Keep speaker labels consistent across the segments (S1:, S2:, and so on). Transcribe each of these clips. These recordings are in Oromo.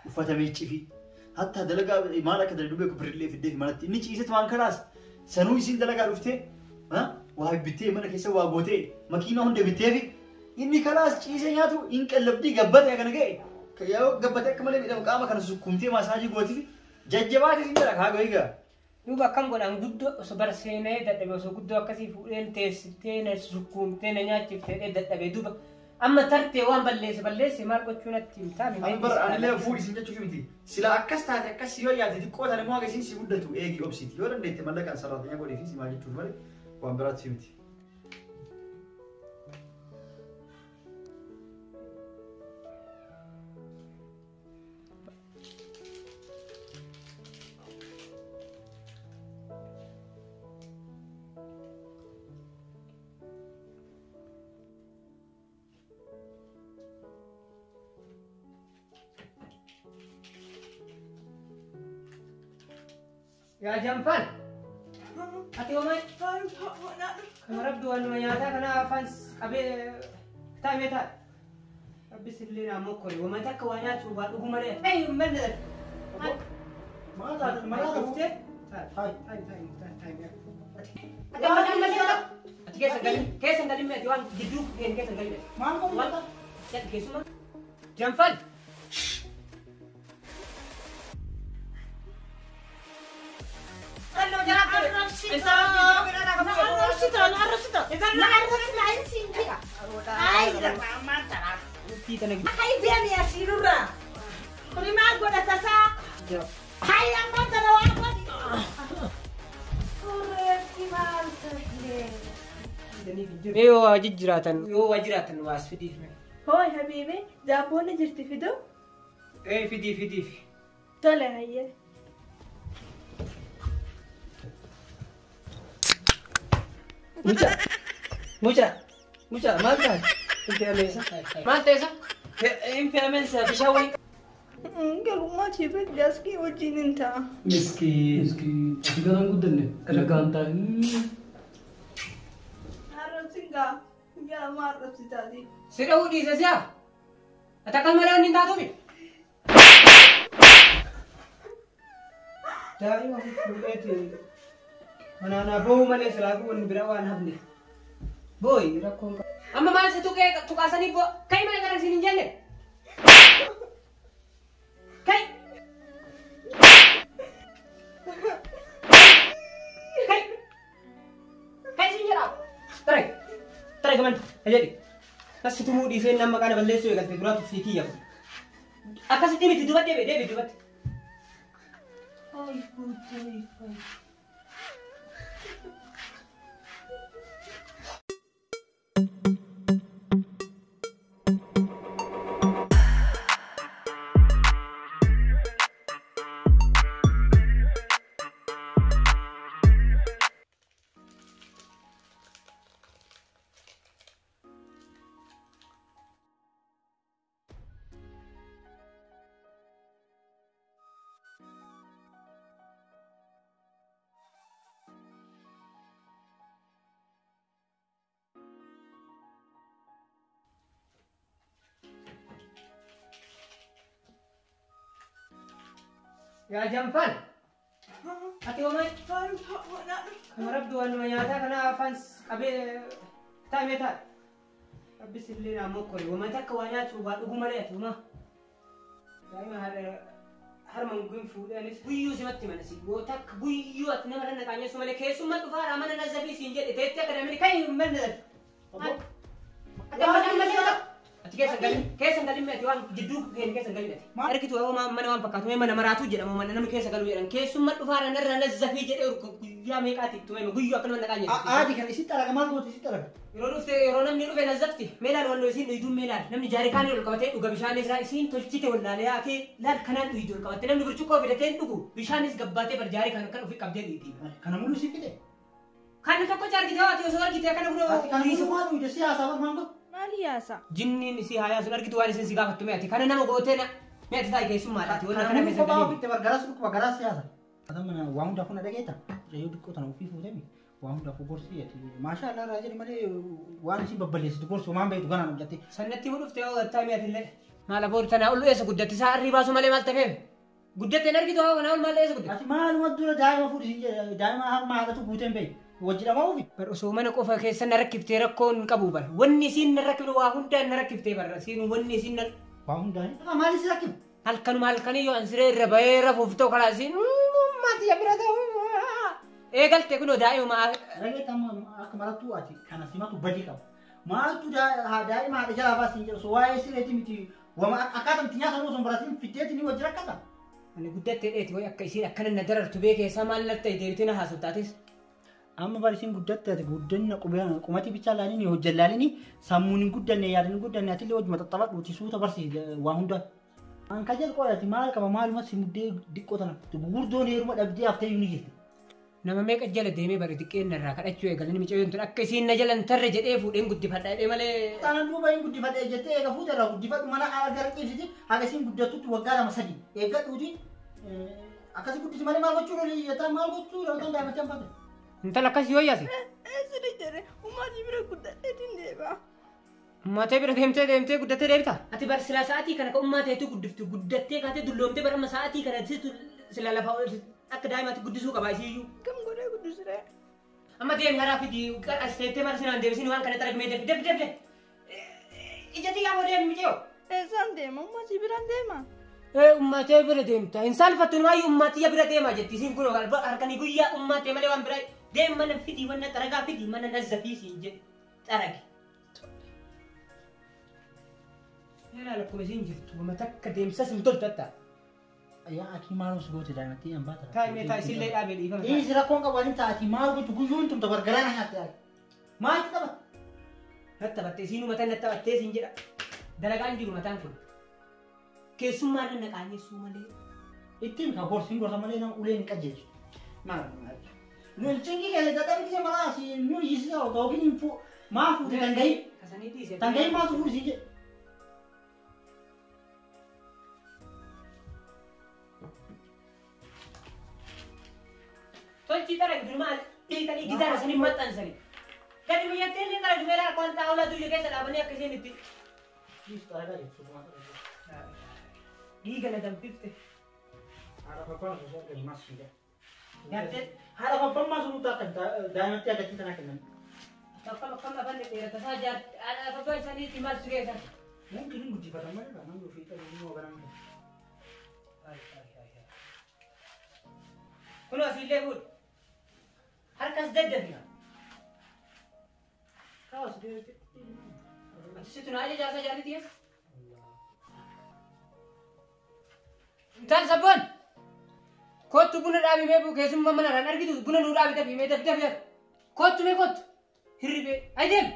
S1: Uffata miiccifi. Hatta dalagaa maal akka dalagu beeku birillee fiddee fi manatti inni ciisetu waan kanaas sanuu isiin dalagaa dhuftee waa bittee mana keessa waa gootee makiinaa hunda bittee fi inni kanaas ciisee nyaatu hin qallabdii gabbate kana ga'e yoo gabbate akka malee miidhamu qaama kana sukkumtee maasaajii gootifi jajjabaate siin jedha kaa goigaa.
S2: Duuba akkam godhan guddoo osoo bara seenee dadhabe osoo guddoo akkasii fuudheen teessitee na sukkuumtee na nyaachiftee dadhabe duuba amma tartee waan balleesse balleesse maal gochuu natti hin taane.
S1: Ani bara anillee fuudhi siin jechuuf miti. Sila akkas taate akkas yoo yaate xiqqoo taane immoo akka isiin si guddatu eegi obsiiti. Yoo dandeette mallaqaan sararaatanya godhee fi si maal jechuuf malee waan biraatti si miti.
S2: Yaa Janfal! Ati homaa kan rabbi waan nama nyaataa kana afaan qabee taa'ee taa'e. Rabbi sillee naa mokkore wama takka waa nyaachuu waa dhugu malee. Ei maal
S1: Maal taate maal
S2: dhuftee?
S1: Taa'e.
S2: Taa'e taa'e taa'e taa'e. Ati keessa galin keessa galin ati waan gidduu keessa galin.
S1: Maal godhu?
S2: Jedhi keessuma. Janfal! Yoo waa jijjiiraatan yoo waa jiraatan waas fidiif.
S3: Hooy habiibi daabboon jirti fiduu?
S2: Ee fidiif fidiif.
S3: Tole hayyee.
S2: Mucha, mucha, mucha, maal taate? Infeemensa. Maal ta'e isa? Infeemensa bishaan waliin.
S3: Galummaa ciibee jaaskii wajjin hin ta'a.
S4: Miskiin. Miskiin. Ati garaan guddanne. Nagaan taa'e.
S3: Arrabsin gaa. Yaa maa arrabsitaati?
S2: Si dhahuu dhiise si'a? Ati akkas malee wanni hin taatuumi? Daa'ima fuudheeti. Manaanaa boo'uu malee silaafuu wanni biraa waan hafne. Booyi rakkoon qaba. Amma maal si tuqee tuqaasanii boo ka'i mana gara siin hin jenne? Ka'i! Ka'i! Ka'i siin jedhaa! Taree! Taree gaman jedhi. As tumuu dhiisee nama kana balleessuu eegalte duraatu fi kiyya. Akkasitti miti duba deebi deebi dubatti. Ay guutuu ay. Yaa Janfal! Ati homaa kan rabbi waan nama nyaataa kana afaan qabee taa'ee taa'e. Rabbi sillee naa mokkore wama takka waa nyaachuu waa dhugu malee ati homaa. Daa'ima harma hin fuudheenis guyyuu simatti mana si yoo takka guyyuu ati nama irra qaanyeessu malee keessummaa dhufaadhaa mana nazzabii siin jedhe teettee akka namni kan hin manne. Ati keessa galin keessa galin ati waan gidduu keessa galin ati. Argitu mana waan fakkaatu mana maraatu jedhama mana namni keessa galu jedhan keessummaa dhufaadhaa narra nazzafii jedhee guyyaa meeqaatti itti tumame guyyuu akka nama naqaan
S1: Aadi kan isitti alaga maal goote isitti alaga?
S2: Yeroo dhufte yeroo namni dhufe nazzafti meelaan walloo isiin dhuyduun meelaan namni jaarikaanii ol qabatee dhuga bishaan isaa isiin tolchite wallaalee akee laal kanaan dhuydu ol qabatte namni burcuqqoo fidatee dhugu bishaanis gabbaatee bar jaarikaan kan ofi qabdee dhuydi.
S1: Kana muluu si fide?
S2: Kan tokko argite ati osoo argite akkana kunoo.
S1: Ati kana muluu maal dhuyde si haasaa bar maal godhu?
S3: Maal yaasa?
S2: Jinniin isii haayaa sun argitu waan isin si gaafattu mi'ati kana nama gootee na mi'ati taa'e keessummaadhaati waan
S1: Kana
S2: kana
S1: muluu
S2: keessa
S1: kophaa
S2: galii.
S1: ofitti bar garaas dhukkuba garaas siyaasa. Mana waa hundaafuu na dhageetta. Yoo xiqqoo tana ofii fuutemi waa hundaafuu gorsii ati maashaa Allah irraa jedhi malee waan isin babballeessitu gorsu waan beektu ganaan hojjatte.
S2: Sannatti mu dhufte yoo gattaa mi'ati illee. Maal aboor tanaa ol eessa guddatti isaa arrii baasu malee maal tafeef? Guddatte hin argitu haa kanaa ol maal eessa guddatte?
S1: Ati maaluma dura daa'ima fuudhi siin jedhe daa'ima harma haadhatu guuteen beeku. Wajji dhama'uufi.
S2: Bar osoo mana qofa keessa na rakkiftee rakkoon hin qabu bara. Wanni isiin na rakkifne waa hundaan na rakkiftee bara. Isiin wanni isiin na
S1: Waa hundaan. Maali si rakkifne?
S2: Halkanuma halkanii yoo an siree irra bahee rafuuf ta'u karaa isiin maatii bira ta'u. Eegalte kunoo daa'ima.
S1: Dhageetta amma akka marattuu ati kana simatu badii qaba. Maaltu daa'ima haadha jalaa baasiin jedhu osoo waa'ee sireeti miti wama akkaataa itti nyaatan osoo hin baratin fiddeeti ni wajji rakkata.
S2: Ani guddattee dheeti wayi akka isiin akkana na darartu beekee isaa maal natti ta'e deebitee na haasofta atis.
S1: Amma bari isiin guddatte ati guddanna qumati bichaa laalini hojjan laalini sammuun hin guddanne yaadni hin guddanne atillee hojii maxaxxabadhuuti suuta barsiisi waa hunda. An ka jedhu qo'ati maal qaba maaluma si muddee diqqoo tana gurguddoon heeruma dhabdee haftee iyyuu ni jirti.
S2: Nama meeqa jala deemee bari xiqqeen narraa kadhachuu eegalanii mucayyoon tun akka isiin na jalan tarre jedhee fuudheen guddifadha jedhee malee.
S1: Taanaan duuba hin guddifadhe jettee eega fuute irraa guddifadhu mana ala gara ciibsiti haga isiin guddattutti waggaa 2 3 eeggadhuuti akkasi guddisi malee maal gochuu loli jettaa maal gochuu loltaan daa'imatti hanfate.
S2: Intala akkas yoo yaase.
S3: Eessatti jedhe ummaatii bira guddadheetiin deema.
S2: Ummaatee bira deemtee deemtee guddattee deebita. Ati bar silaa sa'aatii kana ka ummaateetu guddiftu guddattee kaatee dulloomtee bar amma sa'aatii kana situ sila lafa akka daa'imaatti guddisuu qaba isiiyyuu.
S3: Kam godhee guddisiree?
S2: Amma deemi haraa fidi as teettee mara sinaan deebisin waan kana xaragmee defi defi defi. Ija xiyyaa boo deemi miceeyo.
S3: Eessaan deema? Ummaatii biraan deema.
S2: Ummaatee bira deemta. Hin saalfattu maayyuu ummaatiyya bira deema jetti isiin kun harkanii guyyaa ummaatee malee waan biraa deem mana fidi wanna xaragaa fidi mana nazzafii siin jedhe xarage. Yala akkuma isiin jirtu wama takka deemsas hin toltu hatta.
S1: Yaa ati maal os goote daa'imatti hin baata.
S2: Taa'imee taa'e isillee dhaabee dhiifama.
S1: Dhiisi rakkoon qabu ani taa'ati maal gochuu guyyuun tumta gargaraana nyaatte ati. Maaltu qaba?
S2: Natti taphattee isiinuu mataan natti taphattee siin jedha. Dalagaan jiru mataan kun. Keessummaa irra na qaanessuu malee.
S1: Ittiin ka gorsiin gorsa malee nama uleen hin qajeelchu. Maal maal. Nuyi cinqii keessa dadhabni malaa si nuyi yisisaa yookiin hin fu maa fuute tangayi.
S2: Kasanii dhiise.
S1: Tangayi maatu fuudhi siin jedhe.
S2: Tolchi xaragdu maal dhiitanii gitaara sanii maxxansanii. Gadi biyyattii illee xaragdu meelaa akka waan xaawulaa duuyya keessa dhaabanii akka isheen itti.
S1: Dhiisi xaragaa jirtu suutumaa xaragaa.
S2: Dhiiga na danfifte.
S1: Haadha abbaan osoo arganii maas siin jedhe.
S2: Nyaattee.
S1: Haadha abbaan maas nuti akka daa'imatti agarsiisa tanaa kennan.
S2: Akkam akkam afaan dheerata isaa jaarti haadha abbaan isaaniitti maal si geessan.
S1: Mungkin hin guddifatan malee namni ofii qabu banaan.
S2: Kunoo asiillee fuudhi. Harkas daddabi.
S1: Kaas deemte.
S2: Ati situ na ajaja jaarsa jaarti tiya. Intal sabboon. Kottu buna dhaabi mee buu keessummaa mana irraan argitu buna nuu dhaabi dafi mee dafi dafi dafi. Kottu mee kottu. Hirribee. Ayi deem.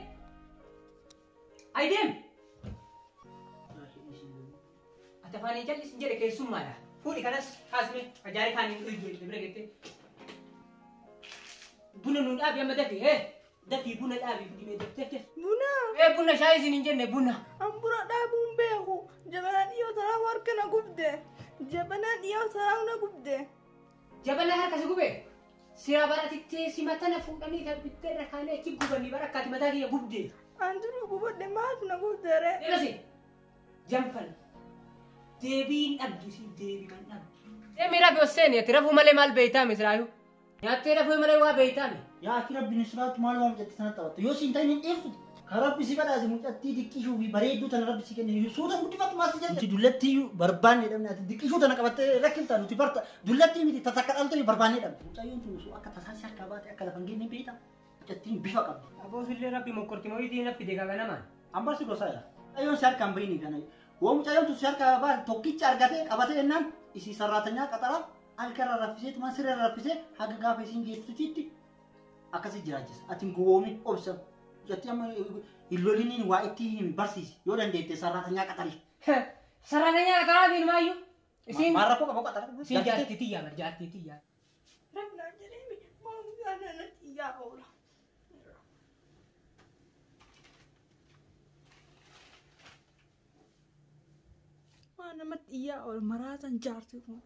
S2: Ayi deem. Ati afaan hin callisin jedhe keessummaadha. Fuudhi kanas kaasme ajaari kaan hin dhuyyu bira geette. Buna nuu dhaabi amma dafi dafi buna dhaabi fidi mee dafi dafi.
S3: Buna.
S2: Buna shaayii isin hin jenne buna.
S3: An buna dhaabuu hin beeku. Jabanaa dhiyoo taraa harka na gubde. Jabanaa dhiyoo taraa na gubde.
S2: Jabanaa harka si gube. Siraa baratittee si matana fuudhanii bittee irra kaanee achi gubanii bara akkaati mataa kiyya gubde.
S3: An duruu gubadhe maaf na gubde ree?
S2: Deemasi. Jamfal. Deebiin dhabdu isin deebii kan dhabdu. Deemi rafi osseeni ati rafuu malee maal beeytaa misiraayu? Nyaattee rafuu malee waa beeytaa mi?
S1: Yaa ati rabbiin siraatu maal waan mucattii sana taphatte yoo siin ta'in hin dhiiftu. Ka rabbi si badhaase mucattii diqqishuu fi bareedduu tana rabbi si kenne suuta guddifattu maal si jedhe. Nuti dullattii barbaanne dhabne ati diqqishuu tana qabattee rakkifta nuti barta dullattii miti tatakka dhaltee barbaanne dhabne. Mucayyoon tun osoo akka tasaa si harkaa baate akka lafa hin geenye beekta. Mucattiin bifa qabdi.
S2: Aboosillee rabbi mokkorti moyitii na fide kaga namaan.
S1: Ambar si gosaa jira. Mucayyoon si harkaan bahini kana. Woo mucayyoon tun si harkaa baate tokkicha argatee qabatee jennaan isii sarraatanyaa qaxara halkarra raffisee tumaan siree raffisee haga gaafa isiin geessitutti akkasi jiraachisa. Ati hin gowwoomin obsa. Mucattii amma hin loliniin waa itti himi barsiisi yoo dandeette sarraatanyaa qaxari.
S2: Sarraatanyaa qaxaraa fi maayyuu. Isiin
S1: Maal rakkoo qaba qaxara?
S2: Isiin jaartii tiyyaa bar jaartii tiyyaa.
S3: Rabnaan jedhee maal natti iyyaa oola. Waan namatti iyyaa oola maraatan jaartii kun.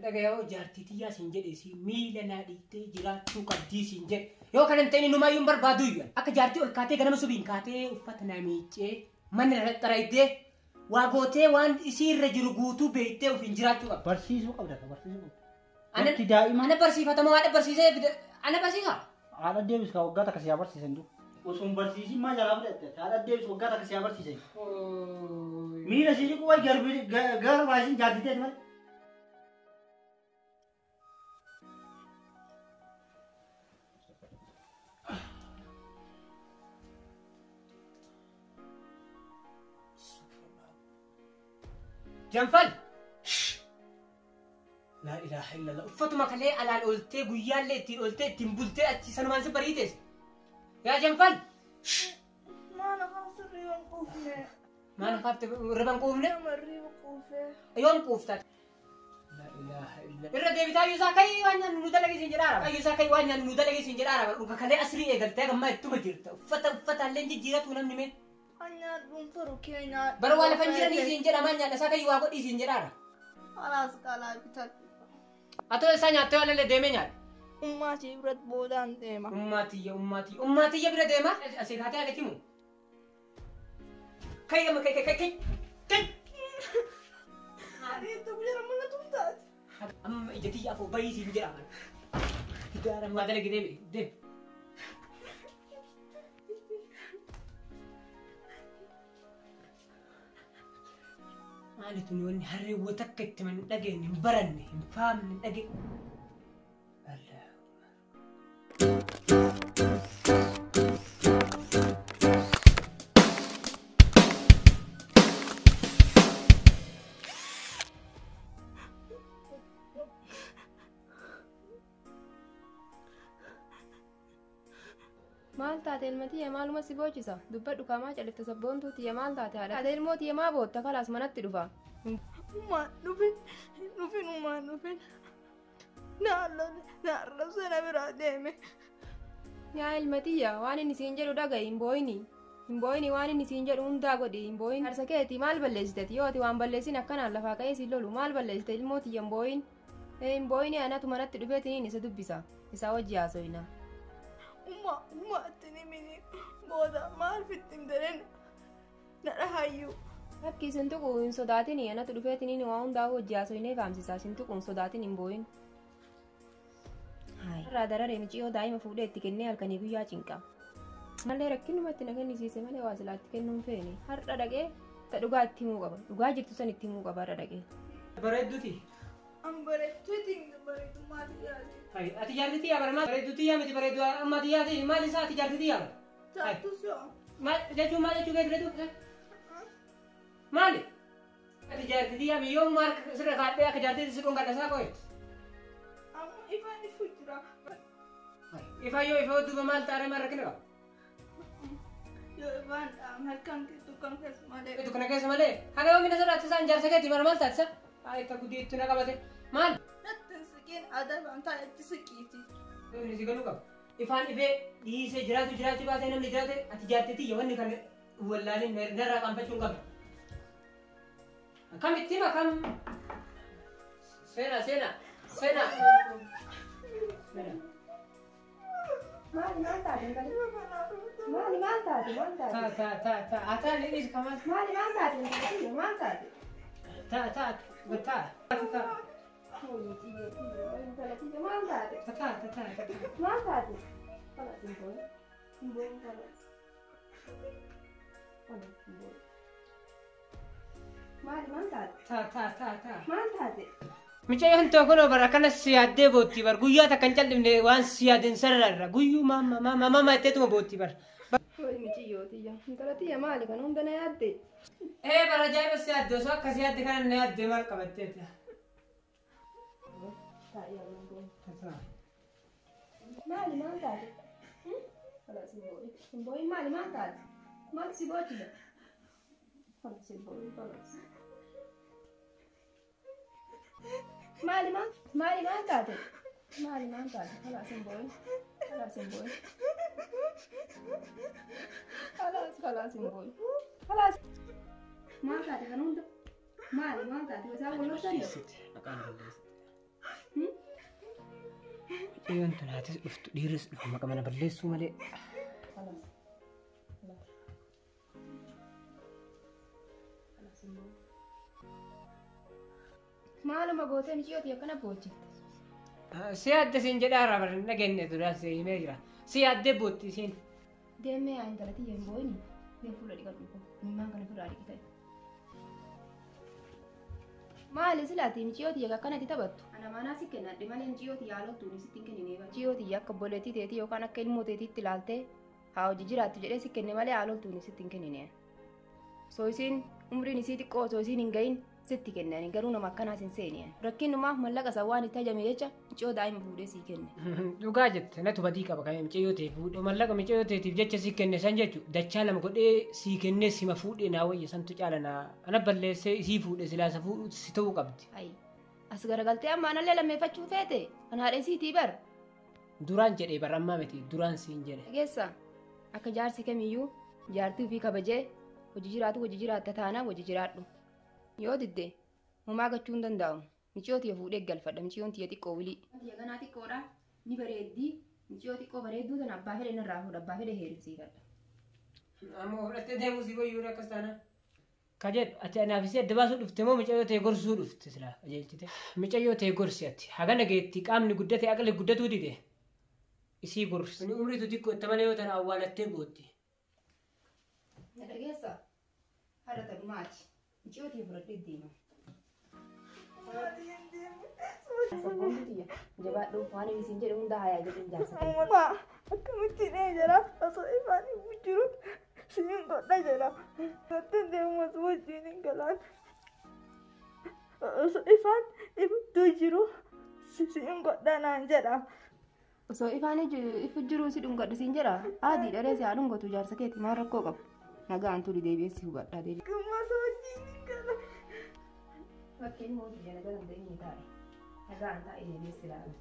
S2: Dhagayoo jaartii tiyyaa siin jedhe si miila naa dhiittee jiraachuu qabdii siin jedhe. Yoo kana hin ta'in inumaayyuu hin barbaadu iyyuu. Akka jaartii ol kaatee ganama subiin kaatee uffata namiicee mana xarayitee waa gootee waan isiirra jiru guutuu beektee ofiin jiraachuu qabda.
S5: Barsiisuu qabda barsiisuu qabda. Wanti daa'ima.
S2: Ana barsiifatama waan barsiisee ana barsiisa.
S5: Haadha deebis kaa waggaa takka si haa barsiisan jiru. Osoo hin barsiisin maal jalaa fudhatte? Haadha deebis waggaa takka si haa barsiisan. Miila si dhiqu wayi gara baasiin jaartiteeti malee.
S2: Janfal! Laa ilaaha illallah. Uffatuma kalee alaan ooltee guyyaallee ittiin ooltee ittiin bultee achi sanumaan si bariites. Yaa Janfal!
S3: Maal afaan riban quufne.
S2: Maal afaan riban quufne?
S3: Nama riba quufee.
S2: Yoom quufta? Laa ilaaha illallah. Irra deebitaa Yuusaa kai waan nyaannu nu dalagisiin jedhaara. Yuusaa kai waan nyaannu nu dalagisiin jedhaara. Dhuga kalee asrii eegaltee gammaa ittuma jirta. Uffata uffataallee jijjiiratu namni mee. Bara waa lafa jiranii siin jedha maal nyaadha isaa kayyuu waa godhii siin jedhaara.
S3: Alaas qalaa bitadhu.
S2: Atoo isaa nyaattee waan illee deemee nyaadha.
S3: Ummaatii bira boodaan deema.
S2: Ummaatiyya ummaatiyya ummaatiyya bira deema. Asii kaatee haala himu. Kai amma kai kai kai kai.
S3: Ariitu guyyaa mana tumtaati.
S2: Amma ija tiyya afoo bayii siin jedha. Hidaara maa dalagi deemi deemi. Maali tuni wanni harreewwan akka itti hin dhageenye hin baranne hin faamne hin dhageenye.
S6: Maal taate ilma tiyya maaluma si boochisa? Dubbadhu kaamaa califta sabboontuu tiyya maal taate haadha? Taate ilmoo tiyya maa bootta kalaas manatti dhufa.
S3: Uumaan dhufin dhufin uumaan dhufin na arrabsee na biraa deeme.
S6: Yaa ilma tiyya waan inni siin jedhu dhaga'i hin boo'ini. Hin boo'ini waan inni siin jedhu hundaa godhi hin boo'in. Harsa keetii maal balleessiteeti yoo ati waan balleessin akkanaan lafaa ka'ee siin lolu maal balleessite ilmoo tiyya hin boo'in. Hin boo'ini anatu manatti dhufeetiniin isa dubbisa. Isaa wajji haasoyina.
S3: Uma uma itti himini booda maal fitti himtanii na dhahayyuu.
S6: Lakki isin tuqu hin sodaatini anatu dhufeetiniin waa hundaa wajji haasoyinee faamsisa isin tuqu hin sodaatin hin boo'in. Irraa dararee miciyoo daa'ima fuudhee itti kennee halkanii guyyaa cinqa. Malee rakkinuma itti na kennisiise malee waa silaa itti kennuu hin feene. Har'a dhaqee ta dhugaa itti himuu qaba. Dhugaa jirtu san itti himuu qaba har'a dhaqee.
S2: Bareedduuti.
S3: An bareedduuti bareedummaa tiyyaati.
S2: Ati jaarti tiyyaa bara maal bareedduu tiyyaa miti bareedduu amma tiyyaati maal isaa ati jaarti tiyyaa bara.
S3: Jaartus yoo.
S2: Maal jechuun maal jechuu keessa reetu? Maali? Ati jaarti tiyyaa miyyoo maal sirra kaadhee akka jaartii si dhungadha isaa qoye.
S3: Amma ifaan ifu jira.
S2: Ifaan yoo ifa duuba maal taaree maal rakkina qaba?
S3: Yoo ifaan dhaam halkan dukkan keessa malee.
S2: Dukkana keessa malee haga yoo mina sirraa isaan jaarsa keetii bara maal taatisa? Ay ta gudii itti na qabate maal?
S3: Natti hin siqiin adabaan taa'etti siqiiti.
S2: Inni si galuu qaba. Ifaan ifee dhiisee jiraatu jiraachuu baatee namni jiraate ati jaarti tiyya wanni kan wallaalin narraa qaanfachuu hin qabdu. Akkam itti hima akkam seena seena seena.
S6: Maali maal taate intala? Maali maal taate maal taate?
S2: Ta ta ta ta ataa dhiis kamal.
S6: Maali maal taate intala tiyya maal taate?
S2: Ta ta ta ta.
S6: Intala tiyya maal taate?
S2: Ta ta ta ta.
S6: Maal taate? Kalaas hin boo'in. Hin boo'in kalaas. Kalaas hin boo'in. Maali maal taate?
S2: Ta ta ta ta.
S6: Maal taate?
S2: Mucayyoon tokko bara akkana si yaaddee bootti bar guyyaa takka hin cal'ifne waan si yaadeen sararra guyyuu maama maama maama jetteetuma bootti bar.
S6: Wayi mucayyoo tiyya intala tiyya maali kan hunda na yaadde?
S2: Ee bara ajaa'iba si yaadde osoo akkas yaadde kana na yaadde maal qabatteeti?
S6: Maali maal taate? Kalaas hin boo'in. Hin boo'in maali maal taate? Maal si boochisa? Kalaas hin boo'in kalaas. Maali maal maali maal taate? Maali maal taate? Kalaas hin boo'in. Kalaas hin boo'in. Kalaas kalaas hin boo'in. Kalaas. Maal taate kan hunda? Maali maal taate? Isaan wal loltanii?
S2: Yoon tunaatis dhuftu dhiirris dhufu maqa mana balleessuu malee.
S6: Maaluma gootee miciyyooti akkana boochifte.
S2: Si adde siin jedhaa irraa bara hin dhageenye duraan si himee jira. Si addee bootti isiin.
S6: Deemee yaa intala tiyya hin boo'ini. Deem fuula dhiqadhu koo. Imimmaan kana ofirraa dhiqite. Maali silaati miciyyooti yakka akkanatti taphattu? Ana maanaa si kennadhe malee miciyyooti yaalottuun sitti hin kennine bara. Miciyyooti akka obboleettii teetii yookaan akka ilmoo teetiitti ilaaltee haa hojii jiraattu jedhee si kenne malee haaloltuun sitti hin kennine. Osoo isiin umriin isii xiqqoo osoo isiin hin gahin sitti kenne ani garuu nama akkanaas hin seeni. Rakkinumaaf mallaqa isaa waan itti hajame jecha miciyoo daa'ima fuudhee sii kenne.
S2: Dhugaa jette natu badii qaba kan micayyoo ta'e fuudhe mallaqa micayyoo ta'eetiif jecha si kenne san jechu dachaa lama godhee sii kennee sima fuudhee naa wayya santu caala naa ana balleessee isii fuudhe silaasa fuudhu si ta'uu qabdi.
S6: Ayi as garagaltee amma anallee lammeeffachuu feete ana haadha isiitii bar.
S2: Duraan jedhee bar ammaa miti duraan siin jedhe.
S6: Dhageessa akka jaarsi kamiyyuu jaartii ofii kabajee hojii jiraatu hojii jiraatta taanaan hojii jiraadhu. Yoo didde homaa gachuu hin danda'amu. Miciyoo tiyya fuudhee galfadha. Miciyoon tiyya xiqqoo wilii. Tiyya ganaa xiqqoodha. Ni bareeddii. Miciyoo xiqqoo bareedduu tana abbaa fedhe narraa fuudha. Abbaa fedhe heerumsiifadha.
S2: Amma fudhattee deemuu si wayyuu akkas taana. Ka jedhu ati anaaf isii adda baasuu dhufte moo micayyoo ta'e gorsuu dhufte silaa qajeelchite. Micayyoo ta'e gorsi ati hagana geetti qaamni guddate aqli guddatuu dide isii gorsi. Inni umriitu xiqqoo itti malee yoo tana awwaalattee bootti.
S6: Na dhageessa? Haadha ta'umaati. Miciyoo tiyya fudhadhee deema. Sabboontu tiyya jabaadhu waan inni siin jedhe hunda hayaa jedheen jaarsa kee.
S3: Uumamaa akkamitti dhee jira osoo ifaan hin jiru siin godha jira. Gottee deemus wajjin hin galaan. Osoo ifaan ibiddu jiru siin godha naan jedha.
S6: Osoo ifaan ifu jiru si dhungadhu siin jedha. Adii dharee si haa dhungatu jaarsa keeti maal rakkoo qabu. Nagaan turi deebi'ee si hubadha deebi'ee.
S3: Akkuma wajjin hin galaan.
S6: Fakkeen mootii jala galan ta'e ni taa'e. Nagaan taa'e deebi'ee si ilaala.